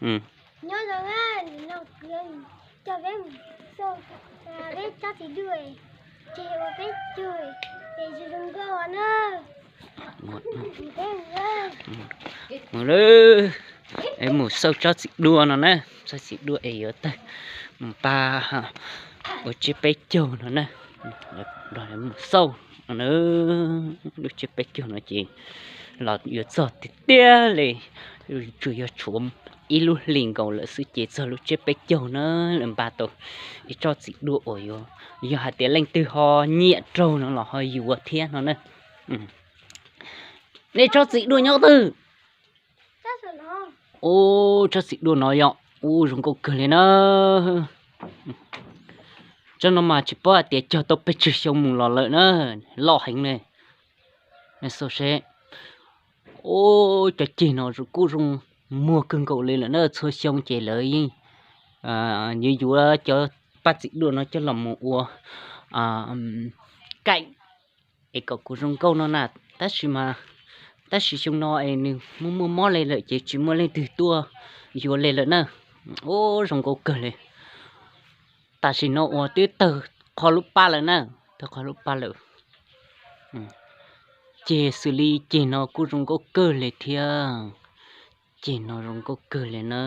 Nyob zoo na, no kuv coj peb mus xauj peb tsob txiv duaj, ces ua peb caug, es zoo zoo nkauj na. Mus lawm, es mus xauj tsob txiv duaj no na, tsob txiv duaj es yuav tawg mus npaj ua tsiab peb caug no na. Mus xauj no, lub tsiab peb caug no ces los yuav txog tiag tiag li, tsuas yog tshuav ib lub hlis nkaus lawm xwb ces txog lub tsiab peb caug na, lawv npaj tau ib tsob txiv duaj uas yuav, yog hais tias leej twg ho nyiam raug no los ho yuav thiab no na. Nej tsob txiv duaj nyob twg? Ub, tsob txiv duaj no yog, ub, zoo nkauj kawg li na. Tsob no mas tsis paub hais tias cog tau pes tsawg xyoo mus los lawm na, loj heev li. Xauj seb, ub, cov ceg no kuj zoo muag kawg nkaus li lawm na, txhua xyoo ces lawv yeej yuav yuav cov paj txiv duaj no coj los mus ua kaim es kom kuv zoo nkauj no na, tab sis mas, tab sis xyoo no es nws muaj muaj mob li lawm ces tsis muaj leej twg tuaj yuav li lawm na. Ub, zoo nkauj kawg li. Tam sim no uas twb tawg qhov lub paj lawm na, tawg qhov lub paj lawm. Ces xws li ceg no kuj zoo nkauj kawg li thiab, ceg no zoo nkauj kawg li na.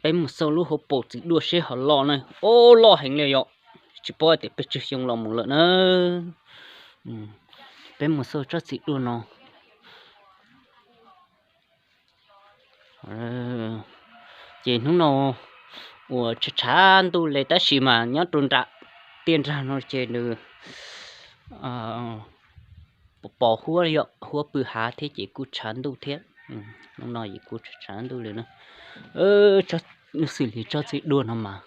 Peb mus xauj lub hauv paus txiv duaj seb ho loj na. Ub, loj heev li yom, tsis paub tias pes tsawg xyoo los mus lawm na. Peb mus xauj tsob txiv duaj no. Ces hnub no uas tshav tshav ntuj li tab sis mas nyob rau nram tiaj nrag no ces nws pos huab, huab pw hav thiab ces kuj tshav ntuj thiab. Hnub no es kuj tshav tshav ntuj li na. Xws li tsob txiv duaj no mas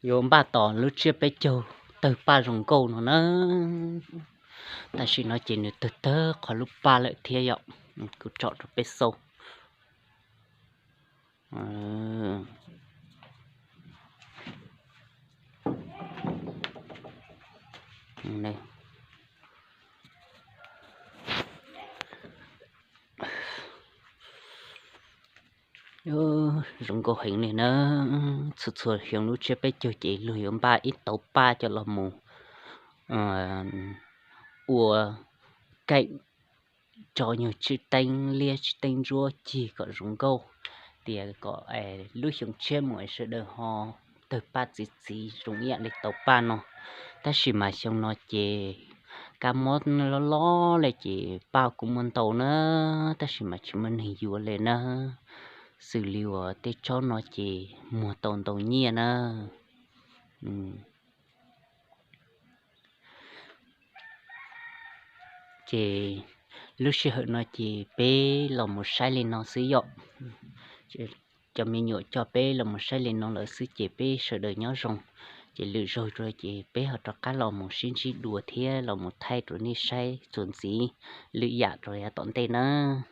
yuav npaj tos lub tsiab peb caug tawg paj zoo nkauj no na. Tam sim no ces nws tawg tawg qhov lub paj lawm thiab yom. Kuv tsom rau peb xauj. Zoo nkauj heev li na. Txhua txhua xyoo lub tsiab peb caug ces luag yuav npaj ib tauv paj coj los mus ua kaim tso nyuag tsib teeb liab tsib teeb ntsuab cig kom zoo nkauj, tias kom lub xyoo tshiab mus es sawv daws ho tawg paj txi txiv zoo ib yam li tauv paj no. Tab sis mas xyoo no ces kab mob loj loj li ces paj kuj muaj ntau na, tab sis mas tsis muaj neeg yuav li na. Xws li uas tej tsob no ces muag tau ntau nyiaj na. Ces lub sij hawm no ces peb los mus saib li no xwb yom. Cov me nyuam coj peb los mus saib li no lawm xwb ces peb sawv daws nyob zoo. Ces lwm zaug rau ces peb ho rov qab los mus sib ntsib dua thiab los mus thaij rau nej saib txuas ntxiv lwm yam rau yav tom ntej nawb.